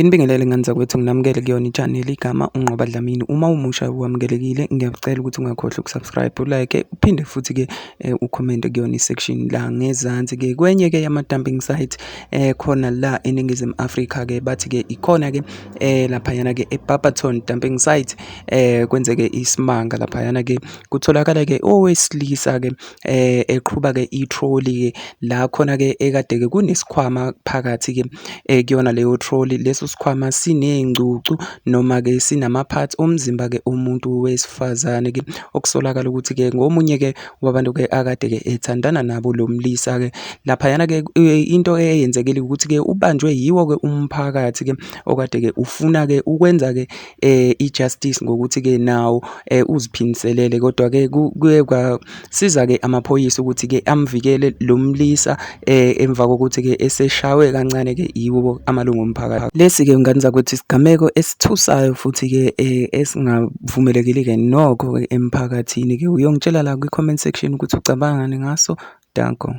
Nginibingelele ngane zakwethu, nginamukele kuyona i-channel igama uNqoba Dlamini. Uma umusha wamukelekile, ngiyakucela ukuthi ungakhohlwa uku-subscribe, u-like, uphinde futhi-ke u-comment kuyona i-section la ngezansi-ke. Kwenye-ke yama-dumping site khona la eNingizimu Afrika-ke, bathi-ke ikhona-ke laphayana-ke e-Barberton dumping site, kwenzeke isimanga laphayana-ke. Kutholakala-ke owesilisa-ke eqhuba-ke i-trolley-ke la khona-ke ekade-ke kunesikhwama phakathi-ke kuyona leyo trolley. Leso sikhwama siney'ngcucu noma-ke sinama-parts omzimba-ke omuntu wesifazane-ke, okusolakala ukuthi-ke ngomunye-ke wabantu-ke akade-ke ethandana nabo lo mlisa-ke. Laphayana-ke into eyenzekile ukuthi-ke ubanjwe yiwo-ke umphakathi-ke okade-ke ufuna-ke ukwenza-ke i-justice ngokuthi-ke nawo uziphindiselele, kodwa-ke kuye kwasiza-ke amaphoyisa ukuthi-ke amvikele lo mlisa emva kokuthi-ke eseshawe kancane-ke yiwo amalungu omphakathi. Lesi-ke ngane zakwethu isigameko esithusayo futhi-ke esingavumelekile-ke nokho emphakathini-ke. Uyongitshela la kwi-comment section ukuthi ucabangani ngaso. Danko.